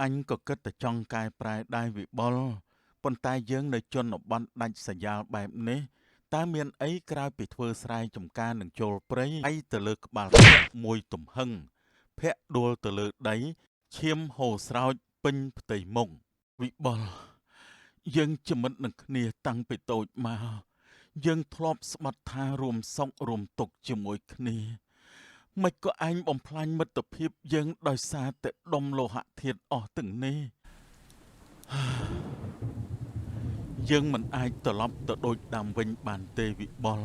អញក៏គិតតែចង់កែប្រែដែរវិបុលប៉ុន្តែយើងនៅជនបទដាច់ស្រយាលបែបនេះតើមានអីក្រៅពីធ្វើស្រែចម្ការនឹងចូលព្រៃអីទៅលើក្បាលភ័ក្រមួយទំហឹងភ័ក្រដួលទៅលើដីឈាមហូរស្រោចពេញផ្ទៃមុខវិបុលយើងជាមិត្តនឹងគ្នាតាំងពីតូចមកយើងធ្លាប់ស្បត់ថារួមសុខរួមទុក្ខជាមួយគ្នាមិនក៏ឯងបំផ្លាញមិត្តភាពយើងដោយសារតែដុំលោហៈធាតុអស់ទាំងនេះយើងមិនអាចត្រឡប់ទៅដូចដើមវិញបានទេវិបុល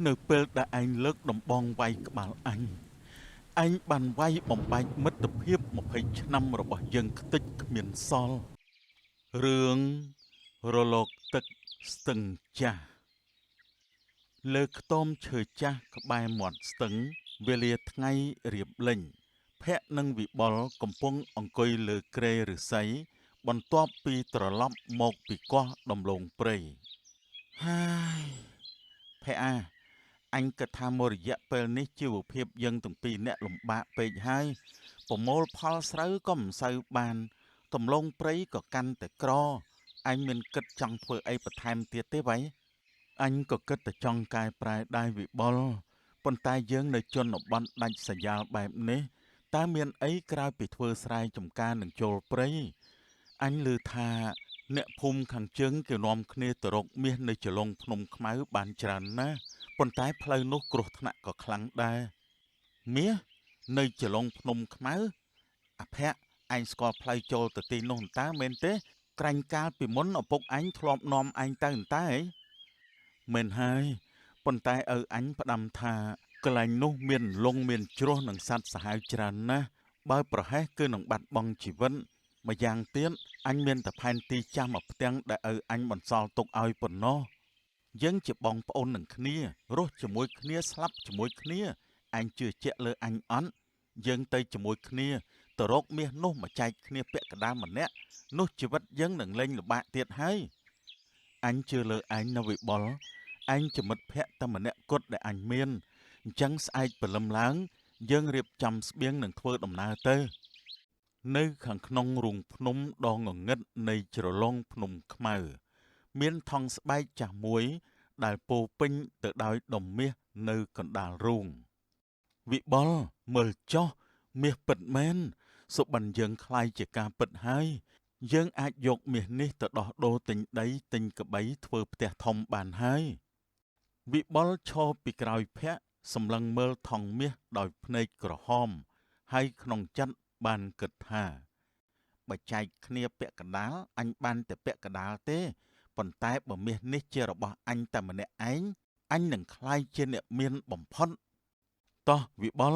នៅពេលដែលឯងលើកដំបងវាយក្បាលអញឯងបានវាយបំបែកមិត្តភាព20ឆ្នាំរបស់យើងខ្ទេចគ្មានសល់រឿងរលកទឹកស្ទឹងចាស់លើខ្ទមឈើចាស់ក្បែរមាត់ស្ទឹងវេលាថ្ងៃរៀបលិញភ័ក្រនិងវិបុលកំពុងអង្គុយលើគ្រែឫស្សីបន្ទាប់ពីត្រឡប់មកពីកោះដំឡូងព្រៃហើយភ័ក្រអាអញគិតថាមួយរយៈពេលនេះជីវភាពយើងទាំងពីរអ្នកលំបាកពេកហើយប្រមូលផលស្រូវក៏មិនសូវបានដំឡូងព្រៃក៏កាន់តែក្រអញមានគិតចង់ធ្វើអីបន្ថែមទៀតទេវ៉ៃអញក៏គិតតែចង់កែប្រែដែរវិបុលប៉ុន្តែយើងនៅជនបទដាច់ស្រយាលបែបនេះតើមានអីក្រៅពីធ្វើស្រែចម្ការនឹងចូលព្រៃអញឮថាអ្នកភូមិខាងជើងគេនាំគ្នាទៅរកមាសនៅចលងភ្នំខ្មៅបានច្រើនណាស់ប៉ុន្តែផ្លូវនោះគ្រោះថ្នាក់ក៏ខ្លាំងដែរមាសនៅចលងភ្នំខ្មៅអភៈឯងស្គាល់ផ្លូវចូលទៅទីនោះតើមែនទេក្រាញ់កាលពីមុនឪពុកឯងធ្លាប់នាំឯងទៅតើមែនហើយប៉ុន្តែឪអញផ្ដាំថាកន្លែងនោះមានលងមានជ្រោះនិងសត្វសាហាវច្រើនណាស់បើប្រហែសគឺនឹងបាត់បង់ជីវិតម្យ៉ាងទៀតអញមានតែផែនទីចាស់មកផ្ទាំងដែលឪអញបន្សល់ទុកឲ្យប៉ុណ្ណោះយើងជាបងប្អូននឹងគ្នារស់ជាមួយគ្នាស្លាប់ជាមួយគ្នាឯងជឿជាក់លើអញអត់យើងទៅជាមួយគ្នាទៅរកមាសនោះមកចែកគ្នាពាក់កណ្ដាលម្នាក់នោះជីវិតយើងនឹងលែងលំបាកទៀតហើយអញជឿលើឯងនៅវិបុលឯងជាមិត្តភក្តិតែម្នាក់គត់ដែលអញមានអញ្ចឹងស្អែកព្រលឹមឡើងយើងរៀបចំស្បៀងនិងធ្វើដំណើរទៅនៅខាងក្នុងរូងភ្នំដ៏ងងឹតនៃជ្រលងភ្នំខ្មៅមានថង់ស្បែកចាស់មួយដែលពោពេញទៅដោយដុំមាសនៅកណ្ដាលរូងវិបុលមើលចុះមាសពិតមែនសុបិនយើងក្លាយជាការពិតហើយយើងអាចយកមាសនេះទៅដោះដូរទិញដីទិញកបីធ្វើផ្ទះធំបានហើយវិបុលឈរពីក្រោយភ័ក្រសម្លឹងមើលថង់មាសដោយភ្នែកក្រហមហើយក្នុងចិត្តបានគិតថាបើចែកគ្នាពាក់កណ្ដាលអញបានតែពាក់កណ្ដាលទេប៉ុន្តែបើមាសនេះជារបស់អញតែម្នាក់ឯងអញនឹងក្លាយជាអ្នកមានបំផុតតោះវិបុល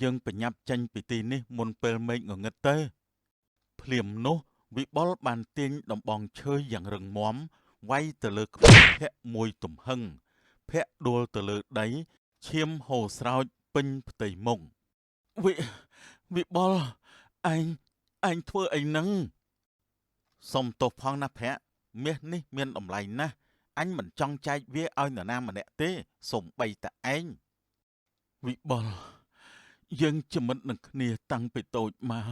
យើងប្រញាប់ចេញពីទីនេះមុនពេលមេឃងងឹតទៅភ្លាមនោះវិបុលបានទាញដំបងឈើយ៉ាងរឹងមាំវាយទៅលើក្បាលភ័ក្រមួយទំហឹងភ័ក្រដួលទៅលើដីឈាមហូរស្រោចពេញផ្ទៃមុខវិបុលឯងធ្វើអីនឹងសុំទោសផងណាភ័ក្រមាសនេះមានតម្លៃណាស់អញមិនចង់ចែកវាឲ្យនរណាម្នាក់ទេសូម្បីតែឯងវិបុលយើងជាមិត្តនឹងគ្នាតាំងពីតូចមក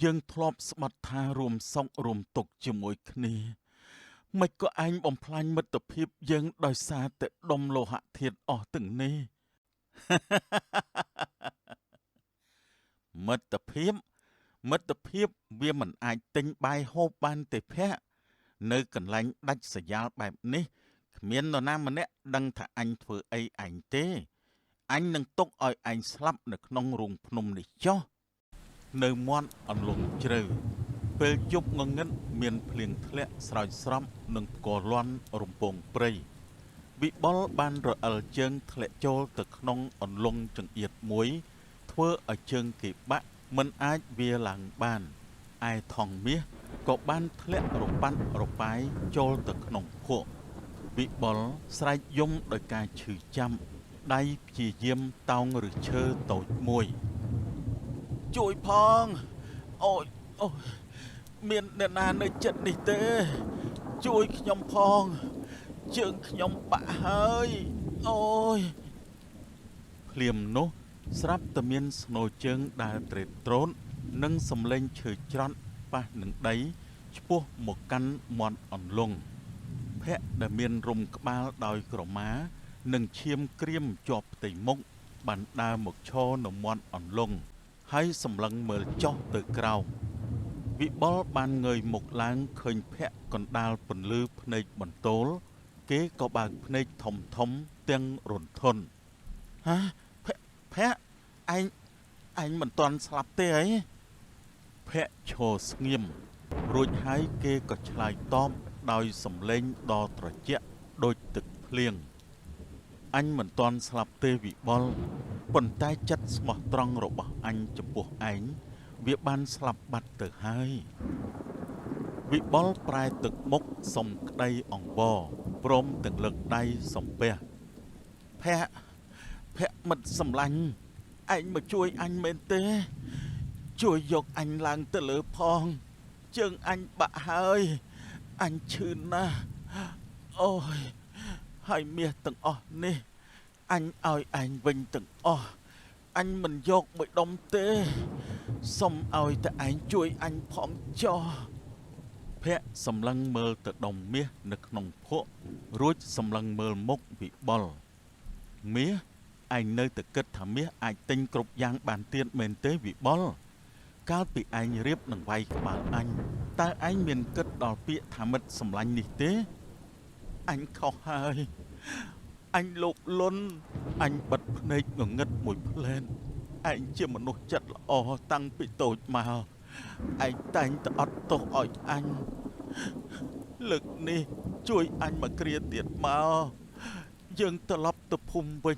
យើងធ្លាប់ស្បត់ថារួមសុខរួមទុក្ខជាមួយគ្នាមិនក៏ឯងបំផ្លាញមិត្តភាពយើងដោយសារតែដុំលោហៈធាតុអស់ទាំងនេះមិត្តភាពវាមិនអាចទិញបាយហូបបានទេភ័ក្រនៅកន្លែងដាច់ស្រយាលបែបនេះគ្មាននរណាម្នាក់ដឹងថាអញធ្វើអីឯងទេអញនឹងទុកឲ្យឯងស្លាប់នៅក្នុងរូងភ្នំនេះចុះនៅមាត់អន្លង់ជ្រៅពេលយប់ងងឹតមានភ្លៀងធ្លាក់ស្រោចស្រពនិងផ្គរលាន់រំពងព្រៃវិបុលបានរអិលជើងធ្លាក់ចូលទៅក្នុងអន្លង់ចង្អៀតមួយធ្វើឲ្យជើងគេបាក់មិនអាចវាឡើងបានឯថង់មាសក៏បានធ្លាក់រប៉ាត់រប៉ាយចូលទៅក្នុងភក់វិបុលស្រែកយំដោយការឈឺចាំដៃព្យាយាមតោងឬឈើតូចមួយជួយផងអូយអូយមានអ្នកណានៅចិត្តនេះទេជួយខ្ញុំផងជើងខ្ញុំបាក់ហើយអូយភ្លាមនោះស្រាប់តែមានស្នូជើងដើរត្រេតត្រោតនិងសំឡេងឈើច្រត់ ប៉ះនឹងដីឆ្ពោះមកកាន់មាត់អន្លង់ភ័ក្រដែលមានរុំក្បាលដោយក្រមានិងឈាមក្រៀមជាប់ផ្ទៃមុខបានដើរមកឈរនៅមាត់អន្លង់ហើយសម្លឹងមើលចុះទៅក្រោមវិបុលបានងើយមុខឡើងឃើញភ័ក្រកណ្ដាលពន្លឺភ្នែកបន្ទោលគេក៏បើកភ្នែកធំធំទាំងរន្ធន់ហាភ័ក្រឯងមិនទាន់ស្លាប់ទេអីភ័ក្រឈរស្ងៀមរួចហើយគេក៏ឆ្លើយតបដោយសំឡេងដ៏ត្រជាក់ដូចទឹកភ្លៀងអញមិនទាន់ស្លាប់ទេវិបុលប៉ុន្តែចិត្តស្មោះត្រង់របស់អញចំពោះឯងវាបានស្លាប់បាត់ទៅហើយវិបុលប្រែទឹកមុខសុំក្តីអង្វរព្រមទាំងលើកដៃសំពះភ័ក្រមិត្តសម្លាញ់ឯងមកជួយអញមែនទេជួយយកអញឡើងទៅលើផងជើងអញបាក់ហើយអញឈឺណាស់អូយហើយមាសទាំងអស់នេះអញឲ្យឯងវិញទាំងអស់អញមិនយកមួយដុំទេសុំឲ្យតែឯងជួយអញផងចុះភ័ក្រសម្លឹងមើលទៅដុំមាសនៅក្នុងភក់រួចសម្លឹងមើលមុខវិបុលមាសឯងនៅតែគិតថាមាសអាចទិញគ្រប់យ៉ាងបានទៀតមែនទេវិបុលកាលពីឯងរៀបនឹងវាយក្បាលអញតើឯងមានគិតដល់ពាក្យថាមិត្តសម្លាញ់នេះទេអញខុសហើយអញលោភលន់អញបិទភ្នែកងងឹតមួយភ្លែនឯងជាមនុស្សចិត្តល្អតាំងពីតូចមកឯងតែងតែអត់ទោសឲ្យអញលើកនេះជួយអញមកគ្រាទៀតមកយើងត្រឡប់ទៅភូមិវិញ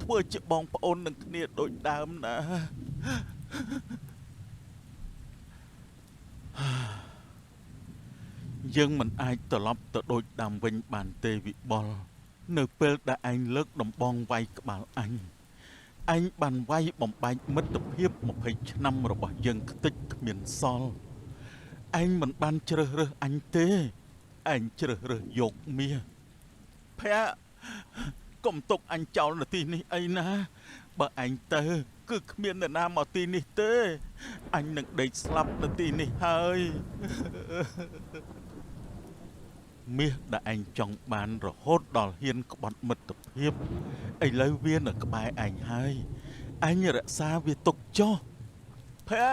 ធ្វើជាបងប្អូននឹងគ្នាដូចដើមណាយើងមិនអាចត្រឡប់ទៅដូចដើមវិញបានទេវិបុលនៅពេលដែលឯងលើកដំបងវាយក្បាលអញឯងបានវាយបំបែកមិត្តភាព20ឆ្នាំរបស់យើងខ្ទេចគ្មានសល់ឯងមិនបានជ្រើសរើសអញទេឯងជ្រើសរើសយកមាសភ័ក្រកុំទុកអញចោលនៅទីនេះអីណាបើឯងទៅគឺគ្មាននរណាមកទីនេះទេអញនឹងដេកស្លាប់នៅទីនេះហើយមាសដែលឯងចង់បានរហូតដល់ហ៊ានក្បត់មិត្តភាពឥឡូវវានៅក្បែរឯងហើយឯងរក្សាវាទុកចុះភ័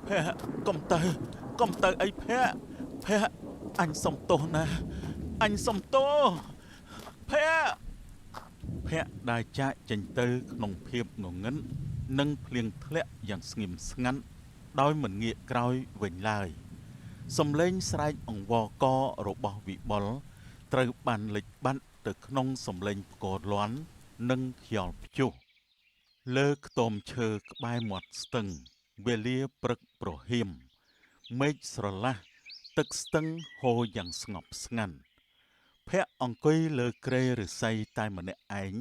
ក្រកុំទៅអីភ័ក្រអញសុំទោសណាអញសុំទោសភ័ក្រដែលចាកចេញទៅក្នុងភាពងងឹតនិងភ្លៀងធ្លាក់យ៉ាងស្ងៀមស្ងាត់ដោយមិនងាកក្រោយវិញឡើយសំឡេងស្រែកអង្វរករបស់វិបុលត្រូវបានលិចបាត់ទៅក្នុងសំឡេងផ្គរលាន់និងខ្យល់ព្យុះលើខ្ទមឈើក្បែរមាត់ស្ទឹងវេលាព្រឹកប្រហៀមមេឃស្រឡះទឹកស្ទឹងហូរយ៉ាងស្ងប់ស្ងាត់ភ័ក្រអង្គុយលើគ្រែឫស្សីតែម្នាក់ឯង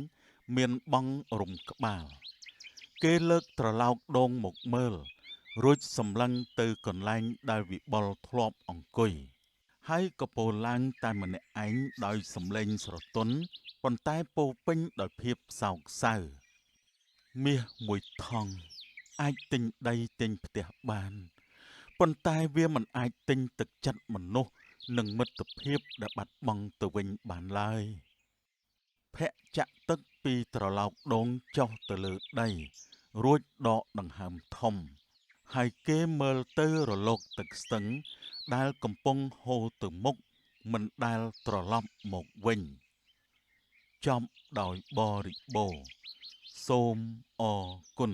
មានបង់រុំក្បាលគេលើកត្រឡោកដងមកមើលរួចសម្លឹងទៅកន្លែងដែលវិបុលធ្លាប់អង្គុយហើយក៏ពោលឡើងតែម្នាក់ឯងដោយសំឡេងស្រទន់ប៉ុន្តែពោពេញដោយភាពសោកសៅមាសមួយថង់អាចទិញដីទិញផ្ទះបានប៉ុន្តែវាមិនអាចទិញទឹកចិត្តមនុស្សនិងមិត្តភាពដែលបាត់បង់ទៅវិញបានឡើយភ័ក្រចាក់ទឹកពីត្រឡោកដងចុះទៅលើដីរួចដកដង្ហើមធំហើយគេមើលទៅរលកទឹកស្ទឹងដែលកំពុងហូរទៅមុខមិនដែលត្រឡប់មកវិញចប់ដោយបរិបូរណ៍សូមអរគុណ